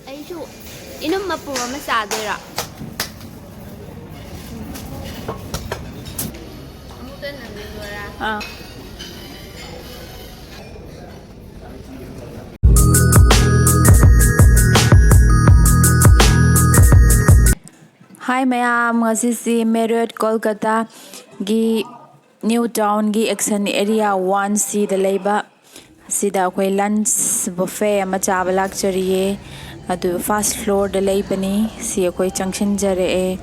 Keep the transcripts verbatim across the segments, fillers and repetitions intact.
ꯑꯩꯁꯨ ꯏꯅꯝ ꯃꯄꯨꯝ ꯑꯃ ꯆꯥꯗꯣꯏꯔꯣ? ꯑꯥ꯫ ꯍꯥꯏ ꯃꯌꯥꯝ, ꯉꯁꯤꯁꯤ Marriott ꯀꯣꯜꯀꯇꯥꯒꯤ ꯅ꯭ꯌꯨ ꯇꯥꯎꯟꯒꯤ Action Area one Cꯗ ꯂꯩꯕ ꯑꯁꯤꯗ ꯑꯩꯈꯣꯏ lunch buffet ꯑꯃ ꯆꯥꯕ ꯂꯥꯛꯆꯔꯤꯌꯦ꯫ ꯑꯗꯨ first floorꯗ ꯂꯩꯕꯅꯤ꯫ ꯁꯤ ꯑꯩꯈꯣꯏ ꯆꯪꯁꯤꯟꯖꯔꯛꯑꯦ꯫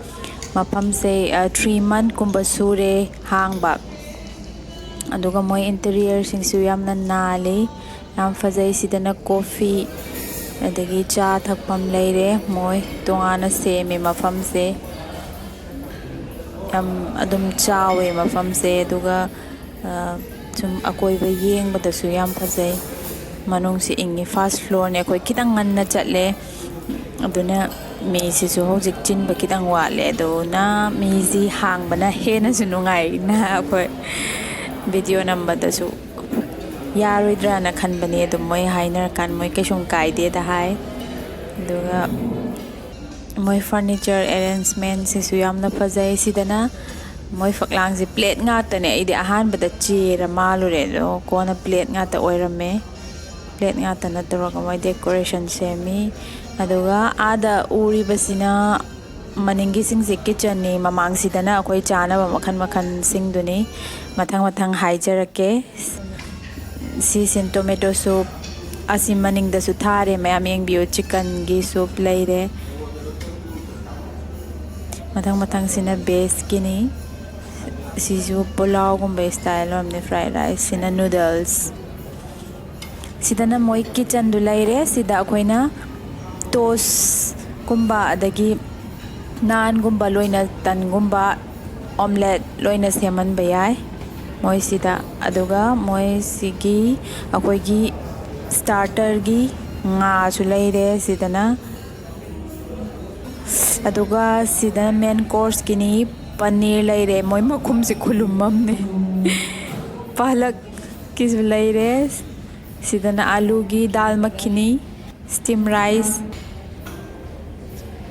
ꯃꯐꯝꯁꯦ, ꯑ, three monthꯀꯨꯝꯕ ꯁꯨꯔꯦ ꯍꯥꯡꯕ꯫ ꯑꯗꯨꯒ ꯃꯣꯏ interiorꯁꯤꯡꯁꯨ ꯌꯥꯝꯅ ꯅꯥꯜꯂꯤ, ꯌꯥꯝ ꯐꯖꯩ꯫ ꯁꯤꯗꯅ coffee ꯑꯗꯒꯤ ꯆꯥ ꯊꯛꯐꯝ ꯂꯩꯔꯦ꯫ ꯃꯣꯏ ꯇꯣꯉꯥꯟꯅ ꯁꯦꯝꯃꯦ ꯃꯐꯝꯁꯦ꯫ ꯌꯥꯝ ꯑꯗꯨꯝ ꯆꯥꯎꯋꯦ ꯃꯐꯝꯁꯦ꯫ ꯑꯗꯨꯒ, ꯑ, ꯁꯨꯝ ꯑꯀꯣꯏꯕ ꯌꯦꯡꯕꯗꯁꯨ ꯌꯥꯝ ꯐꯖꯩ꯫ ꯃꯅꯨꯡꯁꯤ ꯏꯪꯉꯤ꯫ First floorꯅꯦ꯫ ꯑꯩꯈꯣꯏ ꯈꯤꯇꯪ ꯉꯟꯅ ꯆꯠꯂꯦ꯫ ꯑꯗꯨꯅ ꯃꯤꯁꯤꯁꯨ ꯍꯧꯖꯤꯛ ꯆꯤꯟꯕ ꯈꯤꯇꯪ ꯋꯥꯠꯂꯦ꯫ ꯑꯗꯨꯅ ꯃꯤꯁꯤ ꯍꯥꯡꯕꯅ ꯍꯦꯟꯅꯁꯨ ꯅꯨꯡꯉꯥꯏꯅ ꯑꯩꯈꯣꯏ video ꯅꯝꯕꯗꯁꯨ ꯌꯥꯔꯣꯏꯗ꯭ꯔꯥꯅ ꯈꯟꯕꯅꯦ꯫ ꯑꯗꯨꯝ ꯃꯣꯏ ꯍꯥꯏꯅꯔꯀꯥꯟ ꯃꯣꯏ ꯀꯩꯁꯨꯝ ꯀꯥꯏꯗꯦꯗ ꯍꯥꯏ꯫ ꯑꯗꯨꯒ ꯃꯣꯏ furniture arrangementꯁꯤꯁꯨ ꯌꯥꯝꯅ ꯐꯖꯩ꯫ ꯁꯤꯗꯅ ꯃꯣꯏ ꯐꯛꯂꯥꯡꯁꯦ plate ꯉꯥꯛꯇꯅꯦ꯫ ꯑꯩꯗꯤ ꯑꯍꯥꯟꯕꯗ chair ꯃꯥꯜꯂꯨꯔꯦ, ꯑꯗꯣ ꯀꯣꯟꯅ plate ꯉꯥꯛꯇ ꯑꯣꯏꯔꯝꯃꯦ꯫ Plate ꯉꯥꯛꯇꯅ ꯇꯧꯔꯒ ꯃꯣꯏ decoration ꯁꯦꯝꯃꯤ꯫ ꯑꯗꯨꯒ ꯑꯥꯗ ꯎꯔꯤꯕꯁꯤꯅ ꯃꯅꯤꯡꯒꯤꯁꯤꯡꯁꯦ kitchenꯅꯤ꯫ ꯃꯃꯥꯡꯁꯤꯗꯅ ꯑꯩꯈꯣꯏ ꯆꯥꯅꯕ ꯃꯈꯜ ꯃꯈꯜꯁꯤꯡꯗꯨꯅꯤ꯫ ꯃꯊꯪ ꯃꯊꯪ ꯍꯥꯏꯖꯔꯛꯀꯦ꯫ ꯁꯤꯁꯤꯅ tomato soup꯫ ꯑꯁꯤ ꯃꯅꯤꯡꯗꯁꯨ ꯊꯥꯔꯦ ꯃꯌꯥꯝ, ꯌꯦꯡꯕꯤꯌꯨ꯫ Chickenꯒꯤ soup ꯂꯩꯔꯦ꯫ ꯃꯊꯪ ꯃꯊꯪꯁꯤꯅ vegꯀꯤꯅꯤ꯫ ꯁꯤꯁꯨ ꯄꯨꯂꯥꯎꯒꯨꯝꯕ style ꯑꯣꯏꯔꯝꯅꯤ꯫ Fried riceꯁꯤꯅ noodles꯫ ꯁꯤꯗꯅ ꯃꯣꯏ kitchenꯗꯨ ꯂꯩꯔꯦ꯫ ꯁꯤꯗ ꯑꯩꯈꯣꯏꯅ toastꯀꯨꯝꯕ ꯑꯗꯒꯤ ꯅꯥꯟꯒꯨꯝꯕ ꯂꯣꯏꯅ, ꯇꯟꯒꯨꯝꯕ, omelette ꯂꯣꯏꯅ ꯁꯦꯝꯍꯟꯕ ꯌꯥꯏ ꯃꯣꯏꯁꯤꯗ꯫ ꯑꯗꯨꯒ ꯃꯣꯏꯁꯤꯒꯤ ꯑꯩꯈꯣꯏꯒꯤ starterꯒꯤ ꯉꯥꯁꯨ ꯂꯩꯔꯦ ꯁꯤꯗꯅ꯫ ꯑꯗꯨꯒ ꯁꯤꯗ main courseꯀꯤꯅꯤ꯫ Paneer ꯂꯩꯔꯦ꯫ ꯃꯣꯏ ꯃꯈꯨꯝꯁꯦ ꯈꯨꯂꯨꯝ ꯑꯃꯅꯦ꯫ Palak ꯁꯤꯁꯨ ꯂꯩꯔꯦ꯫ ꯁꯤꯗꯅ ꯑꯥꯂꯨꯒꯤ ꯗꯥꯜ ꯃꯈꯤꯅꯤ, steam rice꯫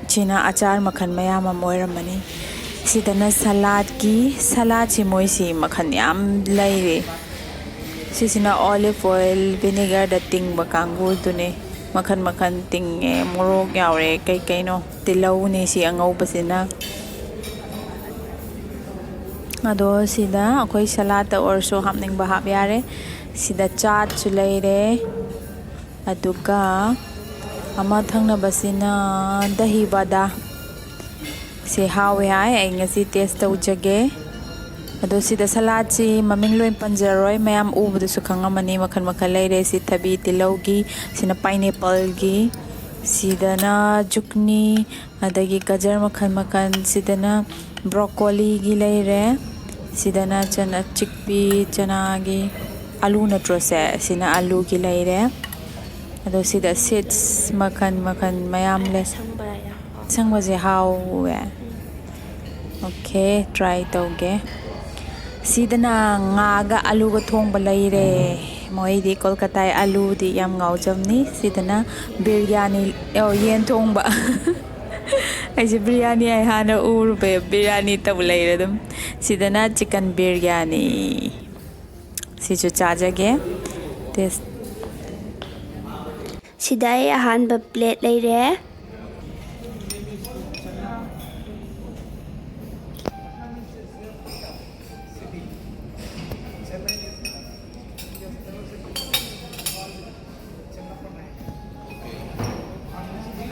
ꯁꯤꯅ ꯑꯆꯥꯔ ꯃꯈꯜ ꯃꯌꯥꯝ ꯑꯃ ꯑꯣꯏꯔꯝꯃꯅꯤ꯫ ꯁꯤꯗꯅ ꯁꯂꯥꯠꯀꯤ, ꯁꯂꯥꯠꯁꯤ ꯃꯣꯏꯁꯤ ꯃꯈꯜ ꯌꯥꯝ ꯂꯩꯔꯦ꯫ ꯁꯤꯁꯤꯅ olive oil vinegarꯗ ꯇꯤꯡꯕ ꯀꯥꯡꯕꯨꯗꯨꯅꯦ꯫ ꯃꯈꯜ ꯃꯈꯜ ꯇꯤꯡꯉꯦ, ꯃꯣꯔꯣꯛ ꯌꯥꯎꯔꯦ, ꯀꯩ ꯀꯩꯅꯣ, ꯇꯤꯜꯍꯧꯅꯦ ꯁꯤ ꯑꯉꯧꯕꯁꯤꯅ꯫ ꯑꯗꯣ ꯁꯤꯗ ꯑꯩꯈꯣꯏ ꯁꯂꯥꯠꯇ ꯑꯣꯏꯔꯁꯨ ꯍꯥꯞꯅꯤꯡꯕ ꯍꯥꯞ ꯌꯥꯔꯦ꯫ ꯁꯤꯗ ꯆꯥꯠꯁꯨ ꯂꯩꯔꯦ꯫ ꯑꯗꯨꯒ ꯑꯃ ꯊꯪꯅꯕꯁꯤꯅ ꯗꯍꯤ ꯕꯗꯥ꯫ ꯁꯤ ꯍꯥꯎꯋꯦ ꯍꯥꯏ, ꯑꯩ ꯉꯁꯤ taste ꯇꯧꯖꯒꯦ꯫ ꯑꯗꯣ ꯁꯤꯗ ꯁꯂꯥꯠꯁꯤ ꯃꯃꯤꯡ ꯂꯣꯏ ꯄꯟꯖꯔꯣꯏ, ꯃꯌꯥꯝ ꯎꯕꯗꯁꯨ ꯈꯪꯉꯝꯃꯅꯤ, ꯃꯈꯜ ꯃꯈꯜ ꯂꯩꯔꯦ꯫ ꯁꯤ ꯊꯕꯤ ꯇꯤꯜꯍꯧꯒꯤ, ꯁꯤꯅ pineappleꯒꯤ, ꯁꯤꯗꯅ ꯖꯨꯛꯅꯤ, ꯑꯗꯒꯤ ꯒꯖꯔ ꯃꯈꯜ ꯃꯈꯜ, ꯁꯤꯗꯅ broccoliꯒꯤ ꯂꯩꯔꯦ, ꯁꯤꯗꯅ ꯆꯅꯥ ꯆꯤꯛꯄꯤ, ꯆꯅꯥꯒꯤ, ꯑꯂꯨ ꯅꯠꯇ꯭ꯔꯣ ꯁꯦ? ꯁꯤꯅ ꯑꯂꯨꯒꯤ ꯂꯩꯔꯦ꯫ ꯑꯗꯣ ꯁꯤꯗ seeds ꯃꯈꯜ ꯃꯈꯜ ꯃꯌꯥꯝ ꯂꯩ꯫ ꯑꯁꯪꯕꯁꯦ ꯍꯥꯎꯋꯦ꯫ Okay, try ꯇꯧꯒꯦ꯫ ꯁꯤꯗꯅ ꯉꯥꯒ ꯑꯂꯨꯒ ꯊꯣꯡꯕ ꯂꯩꯔꯦ꯫ ꯃꯣꯏꯗꯤ ꯀꯣꯜꯀꯇꯥꯒꯤ ꯑꯂꯨꯗꯤ ꯌꯥꯝ ꯉꯥꯎꯖꯕꯅꯤ꯫ ꯁꯤꯗꯅ ꯕꯤꯔꯌꯥꯅꯤ, ꯑꯣ, ꯌꯦꯟ ꯊꯣꯡꯕ꯫ ꯑꯩꯁꯦ ꯕꯤꯔꯌꯥꯅꯤ ꯑꯩ ꯍꯥꯟꯅ ꯎꯔꯨꯕ, ꯕꯤꯔꯌꯥꯅꯤ ꯇꯧ ꯂꯩꯔꯦ ꯑꯗꯨꯝ꯫ ꯁꯤꯗꯅ chicken ꯕꯤꯔꯌꯥꯅꯤ꯫ ꯁꯤꯁꯨ ꯆꯥꯖꯒꯦ꯫ Taste꯫ ꯁꯤꯗ ꯑꯩ ꯑꯍꯥꯟꯕ plate ꯂꯩꯔꯦ꯫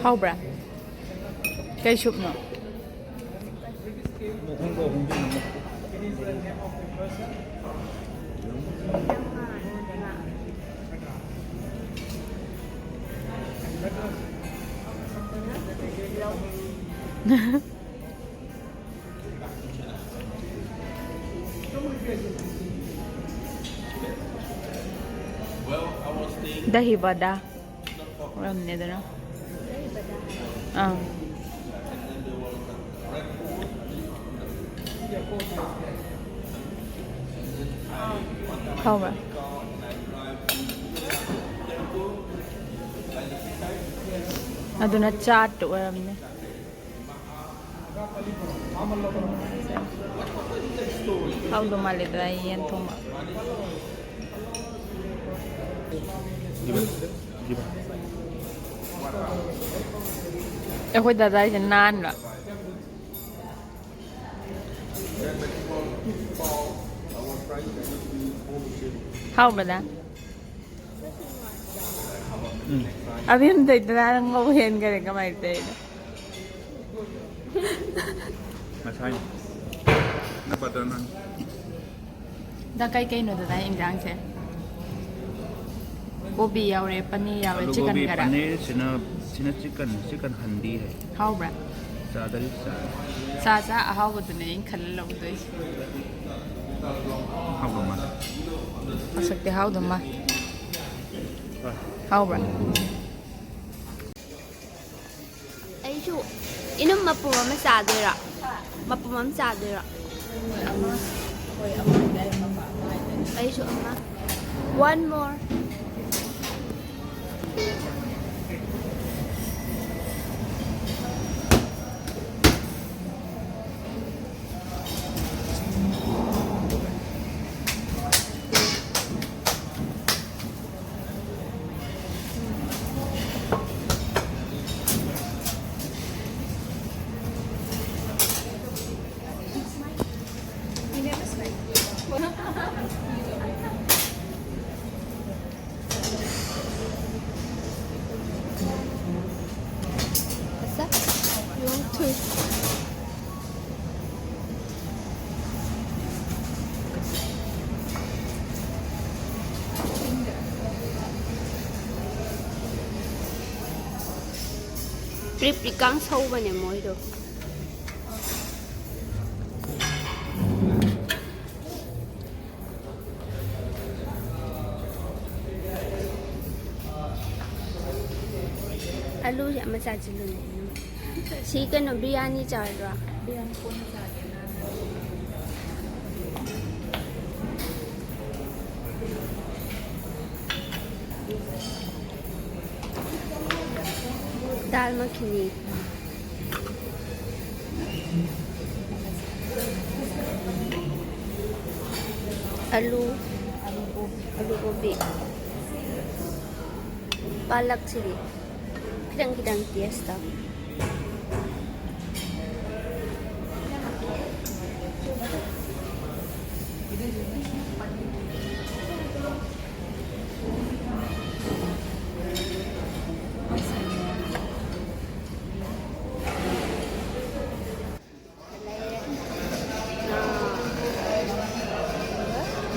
ꯍꯥꯎꯕ꯭ꯔꯥ? ꯀꯩ ꯁꯨꯞꯅꯣ? ꯗꯍꯤ ꯕꯗꯥ ꯑꯣꯏꯔꯝꯅꯤꯗꯅ꯫ ꯑꯥ꯫ ꯍꯥꯎꯕ꯭ꯔꯥ? ꯑꯗꯨꯅ ꯆꯥꯠꯇ ꯑꯣꯏꯔꯝꯅꯤ꯫ ꯍꯥꯎꯗꯧ ꯃꯥꯜꯂꯦꯗ ꯌꯦꯟ ꯊꯣꯡꯕ꯫ ꯑꯩꯈꯣꯏ ꯗꯗꯥꯏꯁꯦ ꯅꯥꯟꯕ꯫ ꯍꯥꯎꯕꯗ? ꯎꯝ꯫ ꯑꯕꯦꯝꯗꯩꯗꯨꯅ ꯉꯧ ꯍꯦꯟꯈꯔꯦ, ꯀꯃꯥꯏꯅ ꯇꯧꯔꯤꯅꯣ? ꯉꯁꯥꯏ ꯅꯄꯥꯗ ꯅꯪ꯫ ꯗ ꯀꯩꯀꯩꯅꯣ ꯗꯗꯥ ꯏꯟꯖꯥꯡꯁꯦ? ꯀꯣꯕꯤ ꯌꯥꯎꯔꯦ, ꯄꯅꯤꯔ ꯌꯥꯎꯔꯦ, ꯑꯂꯨ ꯆꯤꯛꯀꯟ ꯒꯣꯕꯤ, ꯈꯔ꯫ ꯄꯅꯤꯔ, ꯁꯤꯅ, ꯁꯤꯅ ꯆꯤꯛꯀꯟ, ꯆꯤꯛꯀꯟ ꯍꯟꯗꯤ ꯍꯥꯏ꯫ ꯍꯥꯎꯕ꯭ꯔꯥ? ꯆꯥꯗꯔꯤ ꯆꯥ꯫ ꯆꯥ ꯆꯥ ꯑꯍꯥꯎꯕꯗꯨꯅꯦ ꯑꯩꯅ ꯈꯜꯂ ꯂꯧꯗꯣꯏꯁꯦ꯫ ꯍꯥꯎꯕ ꯃꯥꯜꯂꯦ꯫ ꯃꯁꯛꯇꯤ ꯍꯥꯎꯗꯧ ꯃꯥꯜ꯫ ꯍꯣꯏ꯫ ꯍꯥꯎꯕ꯭ꯔꯥ? ꯑꯩꯁꯨ ꯏꯅꯝ ꯃꯄꯨꯝ ꯑꯃ ꯆꯥꯗꯣꯏꯔꯣ? ꯃꯄꯨꯝ ꯑꯃ ꯆꯥꯗꯣꯏꯔꯣ? ꯑꯩꯁꯨ ꯑꯃ꯫ One more. ꯄ꯭ꯔꯤꯛ ꯄ꯭ꯔꯤꯛꯀ ꯁꯧꯕꯅꯦ ꯃꯣꯏꯗꯣ꯫ ꯑꯂꯨꯁꯦ ꯑꯃ ꯆꯥꯁꯤꯜꯂꯨꯅꯦ꯫ ꯁꯤ ꯀꯩꯅꯣ ꯕꯤꯔꯌꯥꯅꯤ ꯆꯥꯔꯗ꯭ꯔꯣ? ꯗꯥꯜ ꯃꯈꯤꯅꯤ꯫ ꯑꯂꯨ, ꯑꯂꯨ ꯒꯣꯕꯤ, ꯄꯥꯂꯛꯁꯤꯗꯤ ꯈꯤꯇꯪ ꯈꯤꯇꯪ ꯇꯦꯁ ꯇꯧ꯫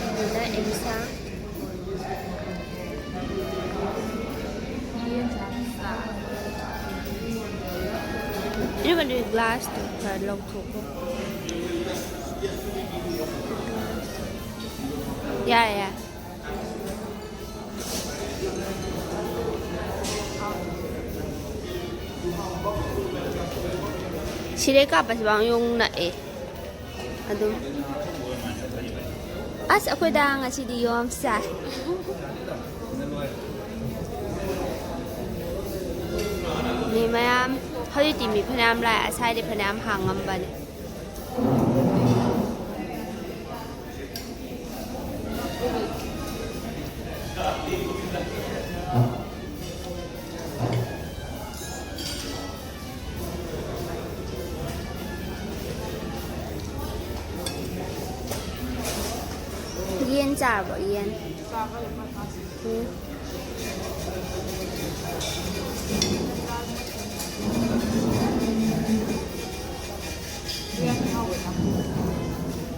ꯑꯗꯨꯅ ꯏꯟꯁꯥꯡ꯫ ꯑꯩꯅ ꯈꯜꯂꯤ ꯒ꯭ꯂꯥꯁꯇꯨ ꯈꯔ ꯂꯧꯊꯣꯛꯀꯣ꯫ ꯌꯥꯔꯦ, ꯌꯥꯔꯦ꯫ ꯁꯤꯗꯩ ꯀꯥꯞꯄꯁꯤ ꯐꯥꯎ ꯌꯣꯡ ꯅꯛꯑꯦ꯫ ꯑꯗꯨꯝ꯫ ꯑꯁ, ꯑꯩꯈꯣꯏꯗ ꯉꯁꯤꯗꯤ ꯌꯣꯝ ꯆꯥꯏ꯫ ꯃꯤ ꯃꯌꯥꯝ, ꯍꯧꯖꯤꯛꯇꯤ ꯃꯤ ꯐꯅꯌꯥꯝ ꯂꯥꯛꯑꯦ, ꯉꯁꯥꯏꯗꯤ ꯐꯅꯌꯥꯝ ꯍꯥꯡꯉꯝꯕꯅꯦ꯫ ꯌꯦꯟ ꯆꯥꯔꯕꯣ, ꯌꯦꯟ? ꯎꯝ꯫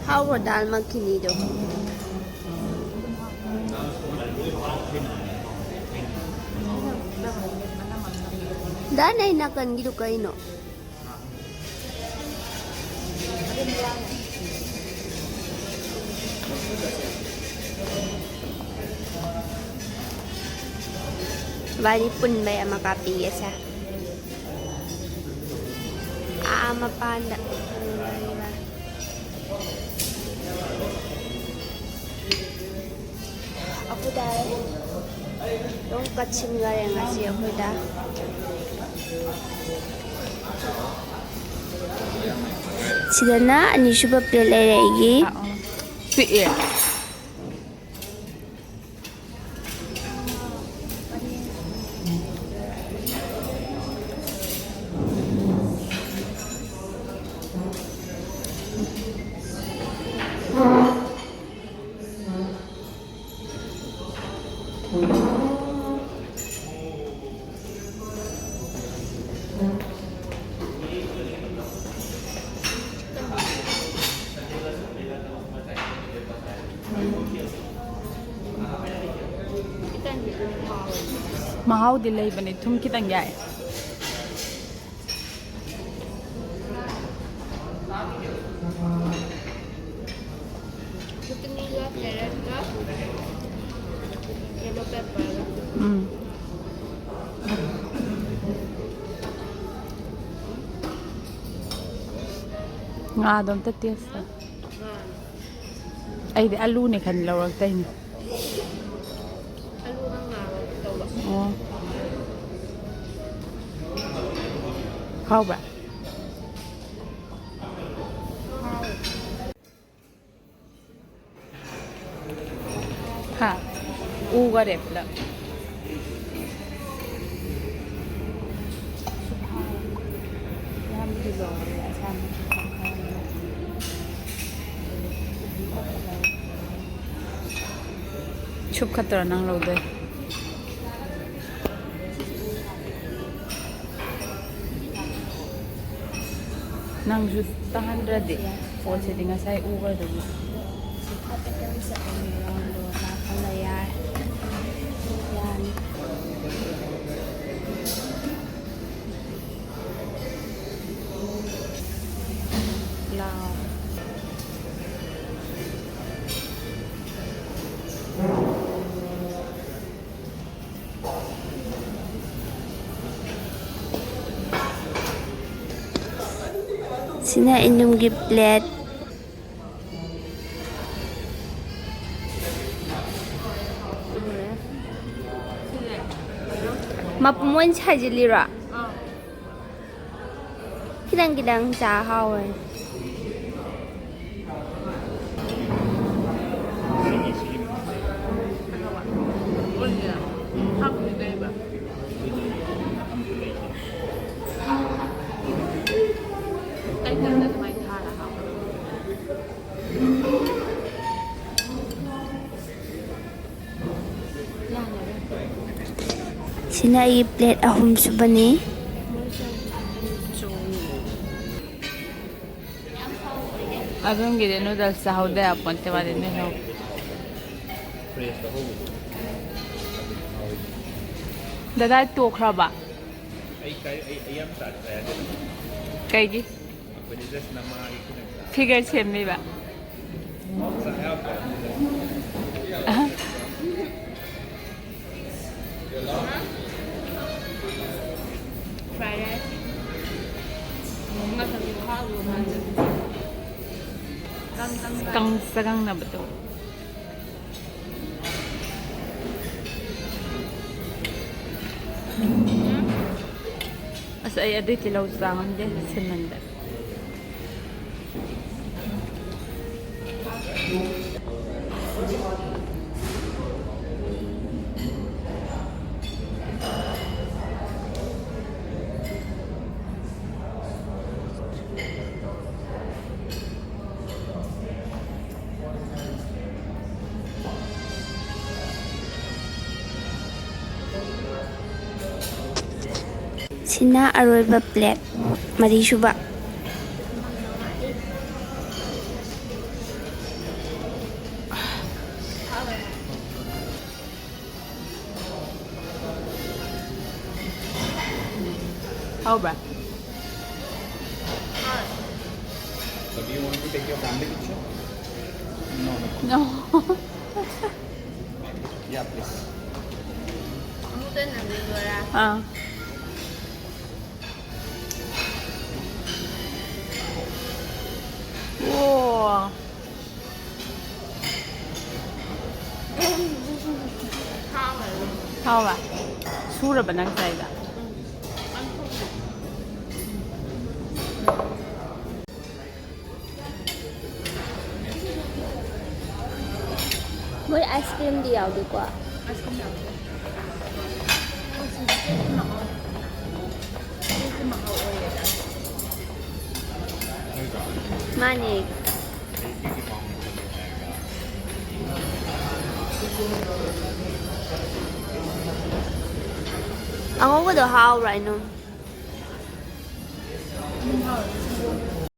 ꯍꯥꯎꯕ꯭ꯔꯣ ꯗꯥꯜ ꯃꯈꯤꯅꯤꯗꯣ? ꯗꯥ, ꯅꯪ ꯅꯥꯀꯟꯒꯤꯗꯨ ꯀꯩꯅꯣ? ꯏꯕꯥꯅꯤ ꯄꯨꯟꯕꯩ ꯑꯃ ꯀꯥꯞꯄꯤꯒꯦꯁꯦ꯫ ꯑꯥ ꯃꯄꯥꯟꯗ꯫ ꯑꯩꯈꯣꯏꯗ ꯑꯗꯨꯝ ꯀꯠꯁꯤꯟꯈꯔꯦ ꯉꯁꯤ ꯑꯩꯈꯣꯏꯗ꯫ ꯁꯤꯗꯅ ꯑꯅꯤꯁꯨꯕ ꯄ꯭ꯂꯦꯠ ꯂꯩꯔꯦ ꯑꯩꯒꯤ꯫ ꯄꯤꯛꯑꯦ꯫ ꯃꯍꯥꯎꯗꯤ ꯂꯩꯕꯅꯦ, ꯊꯨꯝ ꯈꯤꯇꯪ ꯌꯥꯛꯑꯦ꯫ ꯆꯨꯇꯅꯤꯒ ꯀꯦꯔꯠꯀ ꯌꯦꯂꯣ ꯄꯦꯄꯔꯒ꯫ ꯎꯝ꯫ ꯉꯥꯗꯣ ꯑꯝꯇ ꯇꯦꯁ ꯇꯧ꯫ ꯉꯥ꯫ ꯑꯩꯗꯤ ꯑꯂꯨꯅꯦ ꯈꯟ ꯂꯧꯔꯛꯇꯣꯏꯅꯦ꯫ ꯑꯂꯨꯒ ꯉꯥꯒ ꯇꯧꯕ꯫ ꯑꯣ꯫ ꯍꯥꯎꯕ꯭ꯔꯥ? ꯍꯥꯎꯋꯦ꯫ ꯍꯥ? ꯎꯒꯔꯦ ꯄꯨꯂꯞ꯫ ꯌꯥꯝꯗꯤ ꯂꯧꯔꯦ, ꯑꯁꯥꯡꯕꯁꯨ ꯇꯪꯈꯥꯏ ꯑꯃ꯫ ꯁꯨꯞ ꯈꯛꯇꯔꯣ ꯅꯪ ꯂꯧꯗꯣꯏ? ꯅꯪꯁꯨ ꯇꯥꯍꯟꯗ꯭ꯔꯗꯤ ꯄꯣꯠꯁꯤꯗꯤ ꯉꯁꯥꯏ ꯎꯈ꯭ꯔꯗꯨꯕꯨ꯫ ꯁꯤ ꯀꯦꯄꯤꯇꯦꯜ ꯆꯠꯂꯅꯤ, ꯔꯥꯎꯟꯗꯣ ꯂꯥꯛꯍꯜꯂ ꯌꯥꯔꯦ꯫ ꯌꯥꯅꯤ꯫ ꯂꯥꯎ꯫ ꯁꯤꯅ ꯏꯅꯨꯝꯒꯤ ꯄ꯭ꯂꯦꯠ꯫ ꯃꯄꯨꯝ ꯑꯣꯏꯅ ꯁꯥꯏꯖꯤꯜꯂꯤꯔꯣ? ꯈꯤꯇꯪ ꯈꯤꯇꯪ ꯆꯥ ꯍꯥꯎꯋꯦ꯫ ꯁꯤꯅ ꯑꯩꯒꯤ ꯄ꯭ꯂꯦꯠ ꯑꯍꯨꯝ ꯁꯨꯕꯅꯤ꯫ ꯑꯗꯣꯝꯒꯤꯗꯤ ꯅꯨꯗꯜꯁ ꯆꯥꯍꯧꯗ ꯌꯥꯄꯣꯟꯇꯦ, ꯃꯥꯗꯤ ꯅꯣꯏ ꯍꯧ-, ꯗꯗꯥ ꯇꯣꯛꯈ꯭ꯔꯕ? ꯑꯩ ꯀꯥꯏ-, ꯑꯩ, ꯑꯩ ꯌꯥꯝ ꯆꯥꯗꯦ, ꯆꯥ ꯌꯥꯗꯦ꯫ ꯀꯩꯒꯤ? ꯑꯩꯈꯣꯏꯗꯤ just ꯅꯃꯥꯒꯤ ꯈꯤꯇꯪ ꯆꯥ-, ꯐꯤꯒꯔ ꯁꯦꯝꯃꯤꯕ? ꯆꯥ ꯌꯥꯗꯦ꯫ ꯑꯍ꯫ Fried rice꯫ ꯉꯥꯛꯇꯪꯗꯤ ꯍꯥꯎꯗꯧ ꯃꯥꯟꯗꯦ꯫ ꯀꯪ ꯀꯪ ꯀꯪ ꯆꯒꯪꯅꯕꯗꯣ꯫ ꯑꯁ, ꯑꯩ ꯑꯗꯨꯏ ꯇꯤꯜꯍꯧ ꯆꯥ ꯉꯝꯗꯦ, ꯁꯤꯟꯃꯟꯗꯅ꯫ ꯁꯤꯅ ꯑꯔꯣꯏꯕ ꯄ꯭ꯂꯦꯠ, ꯃꯔꯤꯁꯨꯕ꯫ ꯍꯥꯎꯕ꯭ꯔꯥ? So do you want to take your family picture? No, no. No. Yeah, please. ꯑꯥ꯫ ꯑꯣ꯫ ꯍꯥꯎꯕ? ꯁꯨꯔꯕ ꯅꯪ ꯆꯥꯏꯗ? ꯑꯩꯈꯣꯏ ꯑꯥꯏꯁ ꯀ꯭ꯔꯤꯝꯗꯤ ꯌꯥꯎꯗꯦꯀꯣ꯫ ꯃꯥꯅꯦ꯫ ꯑꯉꯧꯕꯗꯣ ꯍꯥꯎꯕ꯭ꯔꯥ ꯍꯥꯏꯅꯣ?